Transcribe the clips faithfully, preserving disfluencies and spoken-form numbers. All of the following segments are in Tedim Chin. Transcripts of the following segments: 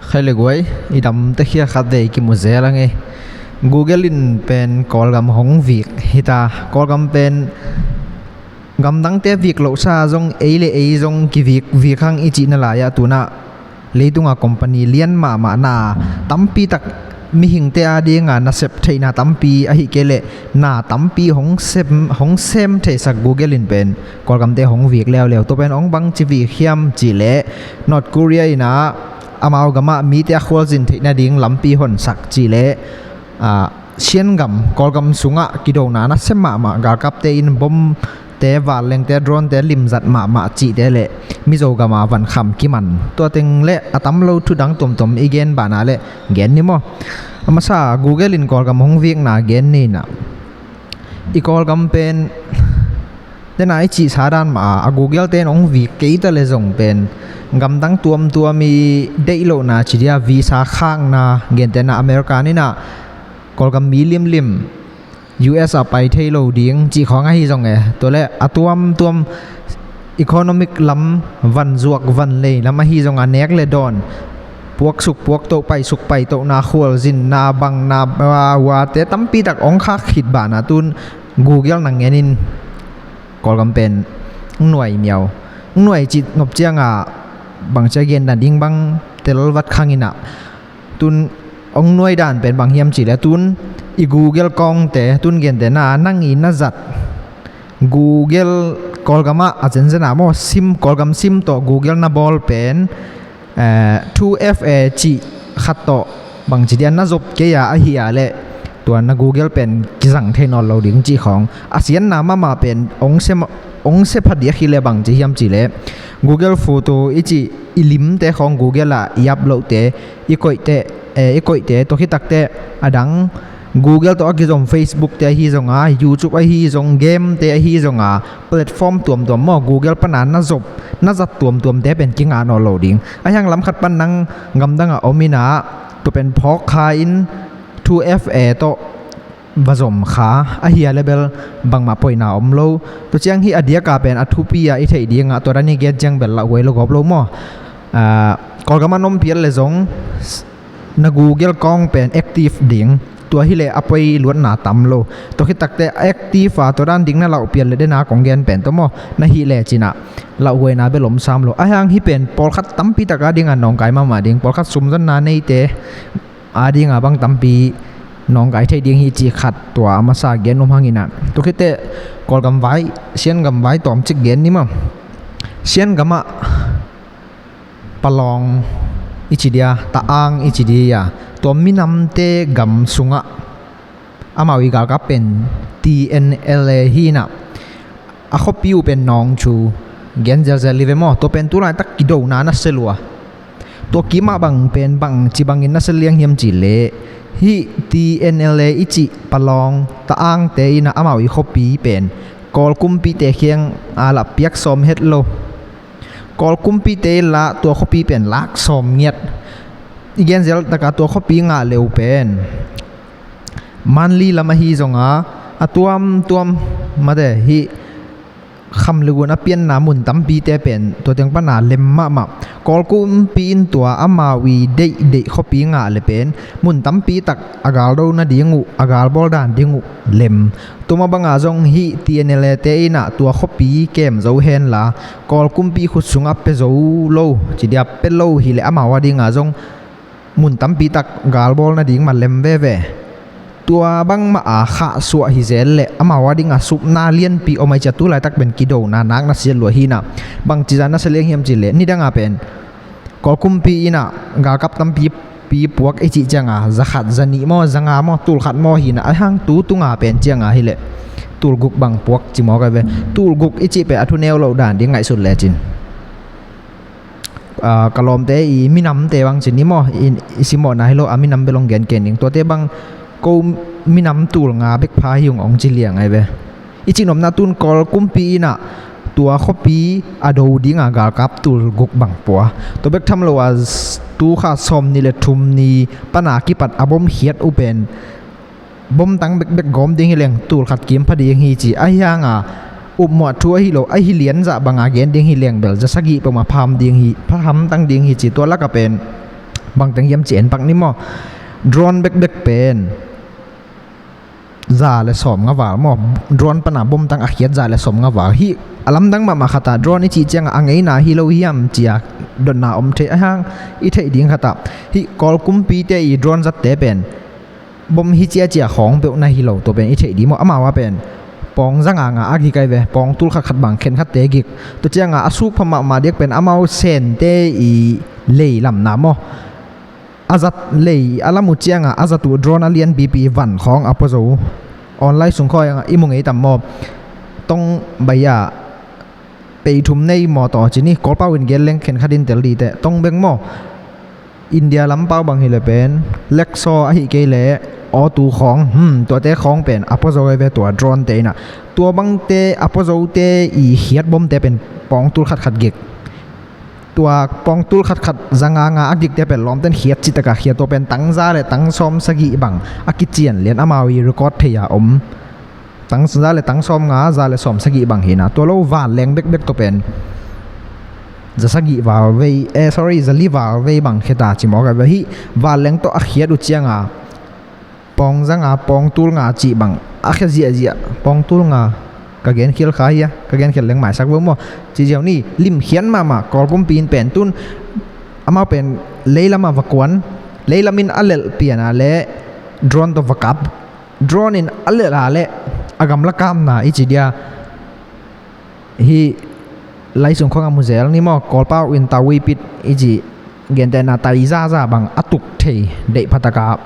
Khai le guai, i damte khia khat vei kimu zel ang e. Google in pen Kawlgam hong vik hita. Kawlgam pen gamdangte vik lohsa zong ei le ei zong kivik vik hang i cihna lai-ah tunah leitunga company lian mahmah na tampi tak mihingte a dinga nasep theihna tampi ahi kei leh na tampi hong sem, hong sem theisak Google in pen Kawlgamte hong vik leuleu. Tua pen hong bangci vik hiam cihleh North Korea inah amau gamah mite a khualzin theih nading lampi honsak cihleh, ah, Siangam, Kawlgam sungah kidona nasem mahmah galkapte in bomte, vanlengte, dronete limzat mahmah cihte le Mizo gama vankham kiman, tua teng le a tam lo thudang tuamtuam i gen banah le gen ni maw. A masa Google in Kawlgam hong vikna gen ni inah, i Kawlgam pen dena i cihsa dan mah a, a Google te in hong vik kei ta le zong pen gamdang tuamtuam i deih lohna ci dia visa khakna, gentehna America inah Kawlgam mi limlim U S a pai thei lo ding cih khawng ahi zong e. Tua le a tuamtuam economic lam, vanzuak vanlei lam ahi zong a nek le dawn, puaksuk puaktoh, paisuk paitohna, khualzinna, bangna, uate tampi tak hong khak khit banah tun Google nang ngenin Kawlgam pen nuai miau, nuai cih nop cianga bangcia gen dan ding bang tel vat khang inah, tun hong nuai dan pen bang hiam cihleh tun i Google kawngte, tun gentehna nang i na zat Google, Kawlgamah a zenzen a maw, sim, Kawlgam sim tawh Google na bawl pen, eh, two F A cih khat tawh bangci dia na zop kei a ahi a leh tua na Google pen kizang thei nawn lo ding cih khawng. A sianna mahmah pen hong sia, hong sia pha diak hi le bangci hiam cihleh Google Photo i cih i limte khawng Google ah i uploadte, i koihte, eh, i koihte, tua khitakte a dang Google tawh a kizom Facebook te ahi zonga, YouTube ahi zong, game te ahi zonga, platform tuamtuam maw, Google pana na zop, na zat tuamtuamte pen kingah nawn lo ding. Ahi hang lam khat pan nang gamdangah om inah tua pen phawk kha in two F A tawh va zom kha ahi a leh bel bangmah poina om lo. Tua ciang hih a diaka pen a thupi a i theih dingah tua dan i gen ciang bel lauhuai lo gawp lo maw. Ah, Kawlgam a nompial le zong na Google kawng pen active ding. Tua hileh a poi luatna tam lo. Tua khitakte active a tua dan ding na lauhpial le dena kong gen pen tawh maw, na hih le cinah lauhuaina bel om sam lo. Ahi hang hih pen pawlkhat tampi tak a dinga nawngkai mahmah ding, pawlkhat sumzonna neite a dinga bang tampi nawngkai thei ding hi cih khat tua a masa gen nuam hang inah. Tua khitteh Kawlgam vai, Siangam vai tawmcik gen ni maw. Siangamah Palawng i ci dia, Ta-ang i ci dia, tua minamte gam sungah amau i galkap pen T N L A hi inah, a khuapi uh pen Nawngcu, gen zelzel hi ve maw. Tua pen tulaitak kidona nasia lua. Tua kimah bang pen bangci bangin nasia liang hiam cihleh, hih T N L A i cih Palawng, Ta-angte inah amau i khuapi pen Kawl kumpite khiang a lah piak sawm het lo. Kawl kumpite lah tua khuapi pen lak sawm ngiat. I genzel taka tua khuapi ngah le uh pen Manli lam ahi zonga, a tuamtuam mate hih kham le gun a pianna mun tampite pen tua teng pana lem mahmah. Kawl kumpi in tua amau i deihdeih khuapi ngah le pen mun tampi tak a galdo nading uh, a galbawl dan ding uh lem. Tua mah banga zong hih T N L A te inah tua khuapi kem zo henla, Kawl kumpi khut sungah pia zo lo, ci dia pia lo hileh amau a dinga zong mun tampi tak galbawl nading mah lem veve. Tua bangmah a khahsuah hi zel leh amau a dinga supna lianpi om ai cia, tulaitak pen kidona nak nasia lua hi inah. Bangci zah nasia liang hiam cihleh, nidanga pen Kawl kumpi inah galkap tampi pi puak i cih cianga za khat, za nih maw, za nga maw, tul khat maw hi inah, ahi hang tu tunga pen cianga hileh tul guk bang puak ci mawk ai ve. Tul guk i cih pen a thuneu loh dan ding ngaihsut lecin, ah, ka lawmte i minamte bang ci ni maw, i, i simawhna hi lo a minam bel hong gen kei ning. Tuate bang ko minam tul nga bek pha hi ung hong ci liang ai ve. I cihnopna tun Kawl kumpi inah tua khuapi a do dinga galkap tul guk bang pua. Tua bek tham lo a, tu kha sawm nih le thum ni pana kipat a bomkhiat uh pen bomtang bekbek gawm ding hi leng tul khat kim pha ding hi ci. Ahi hanga upmuah thu ahi lo, ahi lianzah banga gen ding hi leng bel za sagih peuhmah phaham ding hi, phahamtang ding hi ci. Tua laka pen Bangteng hiam ci en pak ni maw. Drone bekbek pen za le sawm nga val maw. Drone pana bom tang a khiat za le sawm nga val. Hih a lamdang mahmah khatah drone i cih ciangah a ngeina hi lo hiam cia dotna om thei a hang i theih ding khatah. Hih Kawl kumpite i drone zatte pen bom hi ciacia khawng peuh na hi lo tua pen i theih ding maw. Amau a pen pawng zanga nga a gik ai ve, pawng tul khatkhat bang khenkhatte gik. Tua cianga a suk pha mahmah diak pen amau Sente i lei lamna maw. A zat lei a lam uh cianga a zat uh drone a lian bipi van khawng a pua zo. Online sung khawng i mu ngei tam maw. Tong baia pei thum nei maw tawh ci ni, Kawlpau in gen leng khenkhat in tel dite. Tong beng maw. India lampau bang hi le pen Lexus ahi kei le auto khawng, hmm, tuate khawng pen a pua zo ai ve tua drone te inah. Tua bangte a pua zote i khiat bomte pen pawng tul khatkhat gik. Tua pawng tul khatkhat zanga nga a gikte pen lawmten khiat citaka khiat tua pen tang za le tang sawm sagih bang a kician lian amau i record thei a om. Tang za le tang sawm nga, za le sawm sagih bang hina. Tua lo vanleng bekbek tua pen za sagih val vei, eh, sorry, za li val vei bang kheta ci mawk a ve hi. Vanleng tawh a khiat uh cianga pawng zanga pawng tul nga cih bang a khia ziahziah. Pawng tul nga ka gen khial kha hia, ka gen khial leng maisak vo maw. Ci ziau ni, lim khian mahmah Kawl pumpi in pen tun amau pen leilam a va kuan, leilam in a lelh piana le drone tawh va kap. Drone in a lelh a le a gamla kamna i ci dia. Hi laisung khong a muzel ni maw, Kawlpau in tawipit i ci gentehna tai zaza bang a tuk thei deih phataka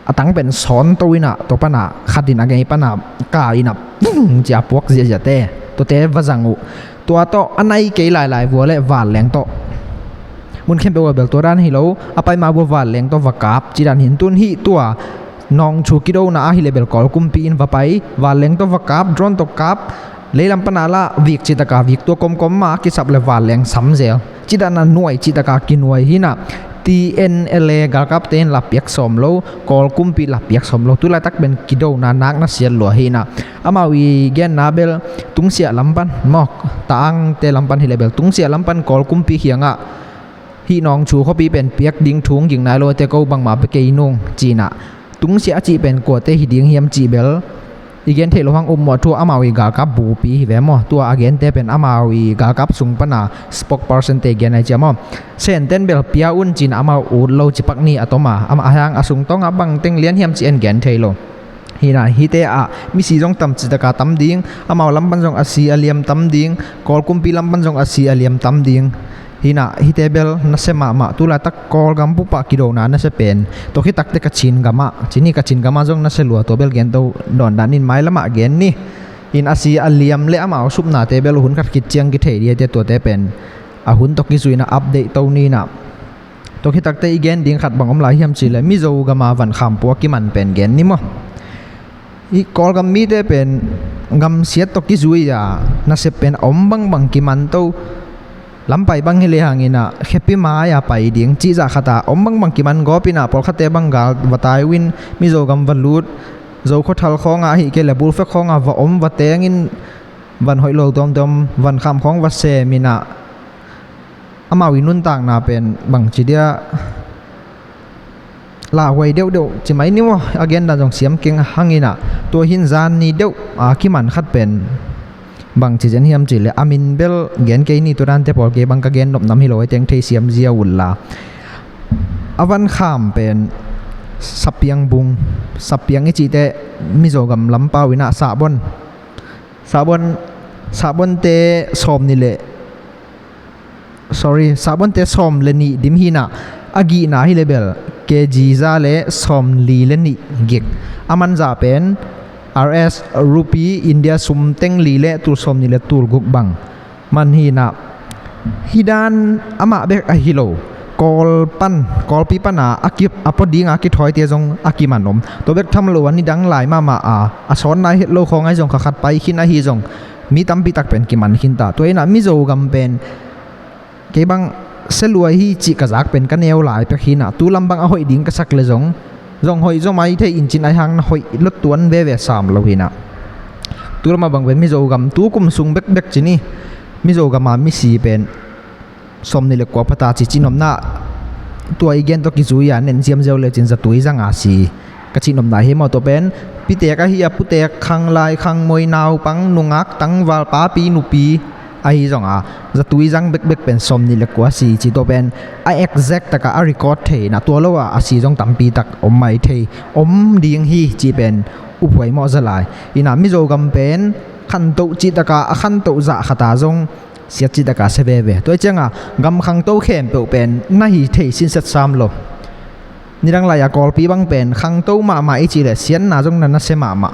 a tang pen sawn to inah tua pana khat in a ngei pana ka inah vung cia puak ziahziahte tuate va zang uh. Tua tawh a nai kei lailai vua le vanleng tawh mun khempeuh a bel tua dan hi lo, a pai ma vua vanleng tawh va kap ci dan hin tun hi tua. Nawngthu kidona ahi le bel Kawl kumpi in va pai, vanleng tawh va kap, drone tawh kap, leilam pana la vik citaka vik tua komkom ma kisap le vanleng samzel. Ci dana nuai citaka kinuai hinah T N L A galkapte in la piak sawm lo, Kawl kumpi la piak sawm lo. Tulaitak pen kidona nakna siat lua hinah. Amau i genna bel tungsiah lampan mawk, ta angte lampan hi le bel tungsiah lampan Kawl kumpi khiangah hih nawngthu khuapi pen piak ding thung ging nai lo te ko bangma pe kei nung cinah. Tungsiah a cih pen kuate hi ding hiam cih bel i gen theih loh hang upmawh thu amau i galkap bupi hi ve maw. Tua a gente pen amau i galkap sung pana spokesperson te gen ai cia maw. Senten bel pia un cinah amau ut lo cipak ni a toma. Amah a hang a sung tongah bangteng lian hiam ci en gen thei lo. Hinah hite ah misi zong tam citaka tam ding, amau lampan zong a si a liam tam ding, Kawl kumpi lampan zong a si a liam tam ding. Hinah hite bel nasia mahmah tulaitak Kawlgam pupah kidona nasia pen. Tua khitakte Kachin gamah, cini Kachin gamah zong nasia lua tua bel gen to dawn danin mailamah gen ni. Hin a si a liam le amau supnate bel hun khat khit ciang kithei diate tuate pen. A hun tawh kizuina update to ninah. Tua khitakte i gen ding khat bang om lai hiam cih le Mizo gama van kham pua kiman pen gen ni maw. I Kawlgam mite pen gamsiat tawh kizui a nasep pen a om bangbang kiman to. Lampai bang hi le hanginah khepi mai a pai ding cihzah khatah om bangbang kiman gawpinah pawlkhatte bang gal va tai uin Mizo gam va lut, Zo khuathal khawngah ahi kei le bulfek khawngah va om va tengin van hoih lo tuamtuam van kham khawng va seminah amau i nuntakna pen bangci dia. Lauhuai deuhdeuh ci mai ni maw, a gendan zong siam keng hanginah tua hin zan ni deuh a kiman khat pen bangci zen hiam cih le a min bel gen kei ni, tua dante pawl kei bang ka gen nopnam hi lo a teng thei siam zia unla. A van kham pen Sapiang bung, Sapiang i cihte Mizo gam lampau inah Sahbon, Sahbon, Sahbonte sawm ni le sorry, Sahbonte sawm le nih dim hinah a gihna hi le bel K G za le sawm li le nih gik. A manza pen R S rupee India sum teng li le tul sawm ni le tul guk bang man hinah. Hi dan amah bek ahi lo, Kawl pan, Kawlpi pana a kip a pua dinga kithawite zong a kiman om. Tua bek tham lo a nidang lai mahmah a a sawn nai het lo khawngai zong kha khat pai khin ahi zong mi tampi tak pen kiman khin ta. Tua inah Mizo gam pen kei bang sia luai hi cih ka zak pen ka neu lai pek hinah tu lam bang a hoih ding ka sak le zong zong hoih zong mai thei in cin ai hang na hoih lot tuan veve sam lo hinah. Tu lamah bang pen Mizo gam tu kum sung bekbek ci ni Mizo gama misi pen sawm ni le kua phata ci ci nopna tua i gen tawh kizui a nen ziamziau lecin zatui zanga si ka cih nopna hi maw. Tua pen pitek ahi a, putek, khanglai, khangmoi, naupang, nungak, tangval, papi, nupi ahi zonga zatui zang bekbek pen sawmnih le kua si ci. Tua pen a exact taka a record thei na, tua lo a a si zong tampi tak om mai thei, om ding hi cih pen uphuai mawh za lai. Ina Mizo gam pen khantoh cihtaka a khantoh zah khata zong siat cihtaka sia veve. Tua i cianga gam khangto khempeuh pen na hi thei sinset sam lo. Nidang lai-a Kawlpi bang pen khangto mahmah i cih le siatna zong na nasia mahmah.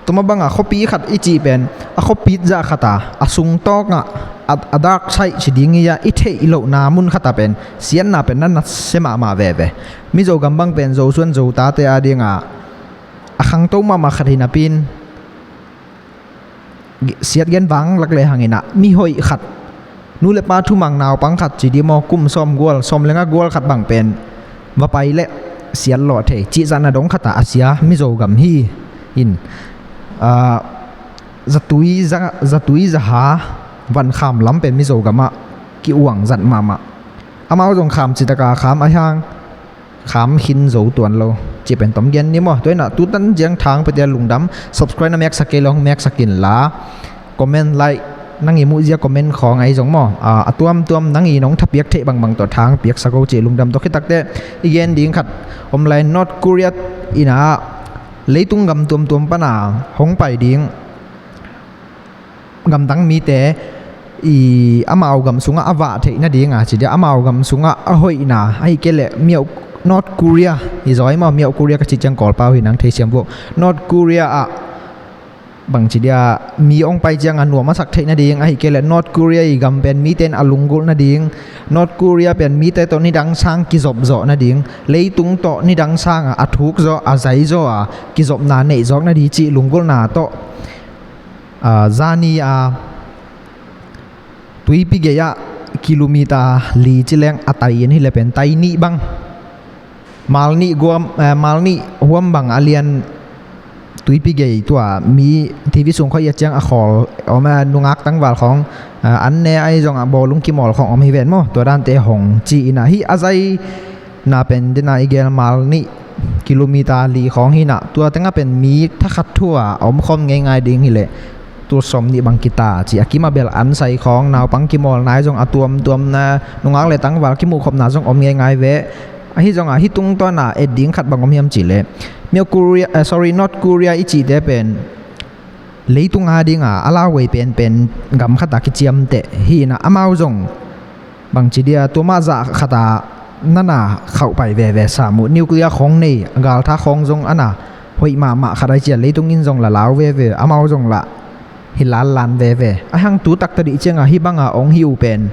Tuma banga khuapi khat i cih pen a khuapi zah khata a sung tawkah a, a dark side ci ding i a i theih lohna mun khata pen siatna pen na nasia mahmah veve. Mizo gam bang pen Zosuan Zotate a dinga a khangto mahmah khat hi napi-in siat gen vanglak le hangina mi hoih khat, nu le pa thumang naupang khat ci di maw, kum sawm gual, sawm le nga gual khat bang pen va pai le siat lawh thei cihzahna dong khata a sia Mizo gam hi. In ah, zatui za, zatui zaha vankham lam pen Mizo gamah ki-uang zat mahmah. Amau zong kham cihtaka kham a hiang kham khin zo tuan lo cih pen tom gen ni maw. Tua ina tutan ziang thang pete lungdam. Subscribe na meksak kei long meksak inla, comment, like, nang i muhzia comment khawng ahi zong maw, a, a tuamtuam nang i nong thapiak theih bangbang tawh thang piaksak o cih lungdam tawh. Khitakte i gen ding khat om lai. North Korea ina leitung gam tuamtuam pana hong pai ding gamdang mite i amau gam sungah a vah theih nadinga ci dia, amau gam sungah a hoihna ahi kei leh miauh, North Korea i zawi maw, miauh Korea ka cih ciang Kawlpau hi nang theisiam vuak. North Korea ah bang ci dia, mi ong pai cianga nuam a sak theih nading ahi kei leh North Korea i gam pen mite in a lunggulh nading, North Korea pen mite tawh nidang sang kizop zawh nading, leitung tawh nidang sanga a thuk zaw a zai zaw a kizopna neih zawk nading cih lunggulhna tawh ah, zani a tuipi gei ah kilometer li ci leng a tai in hi le pen tai nih bang, mal nih guam, eh, mal nih huam bang a lian tuipi gei tua mi TV sung khawh i a ciang a khawl om, eh, nungak tangval khawng, eh, an ne ahi zongah bawlung kimawl khawng om hi ven maw. Tua dante hong ci ina hi a zai na pen dena i gel mal nih kilometer li khawng hi na, tua tengah pen mi thakhat thu a om khawm ngeingai ding hi leh tul sawm nih bang kita ci a kimah bel an sai khawng, naupang kimawl nai zong a tuamtuam na, nungak le tangval kimuh khopna zong om ngeingai ve. Ahi zongah hi tungtawna et ding khat bang om hiam ci leh miauh Korea, eh, sorry, North Korea i cihte pen leitung a dinga a lauhuai penpen gam khata kiciamteh hi na, amau zong bang ci dia, tua mah zah khata nana khauh pai veve sam uh, nuclear khawng nei, galtha khawng zong ana hoih mahmah khat ai cia, leitung in zong la lau veve, amau zong la hi lallan veve. A hang tu takta dih cianga hi banga ong hi uh pen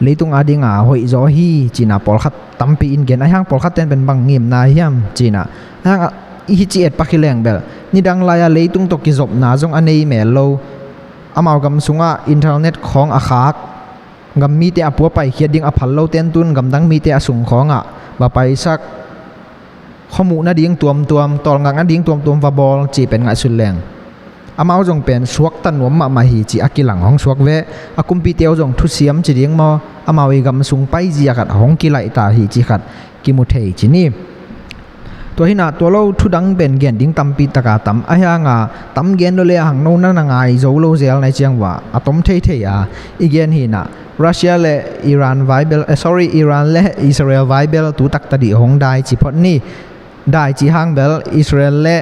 leitung a dinga hoih zaw hi cina pawlkhat tampi in gen. A hang pawlkhat ten pen bang ngimna hiam cina, a hang i hi ci et pak hi leng bel nidang lai-a leitung tawh kizopna zong a nei mel lo, amau gam sungah internet khawng a khak, gam mite a pua paikhiat ding a phal lo ten tun gamdang mite a sung khawngah va paisak, khuamuh nading tuamtuam, tawlngak nading tuamtuam va bawl cih pen ngaihsut leng amau zong pen suakta nuam mahmah hi cih a kilang hong suak ve. A kumpite uh zong thusiam ci ding maw, amau i gam sung paizia khat hong kilaihta hi cih khat kimu thei ci ni. Tua hi na, tua lo thudang pen gen ding tampi taka tam, a hianga tam gen lo le a hang no na na ngai zo lo zel nai ciang va a tom theithei a i gen hi na, Russia le Iran vai bel, eh, sorry, Iran le Israel vai bel tu takta dih hong dai ci phot ni. Dai ci hang bel Israel le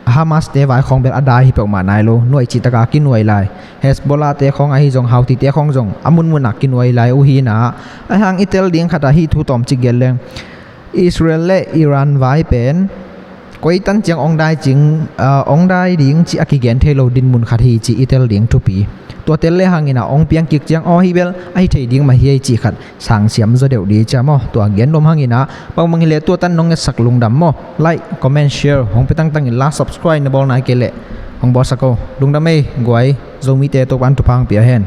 Hamas te vai khawng bel a dai hi peuhmah nai lo, nuai cihtaka kinuai lai. Hezbollah te khawng ahi zong, Houthi te khawng zong a munmunah kinuai lai uh hi na. A hang i tel ding khatah hih thu tawmcik gen leng, Israel le Iran vai pen koi tan ciang ong dai cing, ah, ong dai ding cih a kigen thei lo dinmun khat hi cih i tel ding thupi. Tua tel le hangin a ong piang kik ciang aw hi bel a hi thei ding mah hi ei cih khat sang siam zaw deuh di cia maw. Tua gen nuam hangin a bangbang hi leh tua tan nong ngetsak lungdam maw. Like, comment, share hong pe tangtang in la, subscribe na bawl nai kei leh hong bawlsak o. Lungdam ei guai, Zomite Topa'n thupha hong pia hen.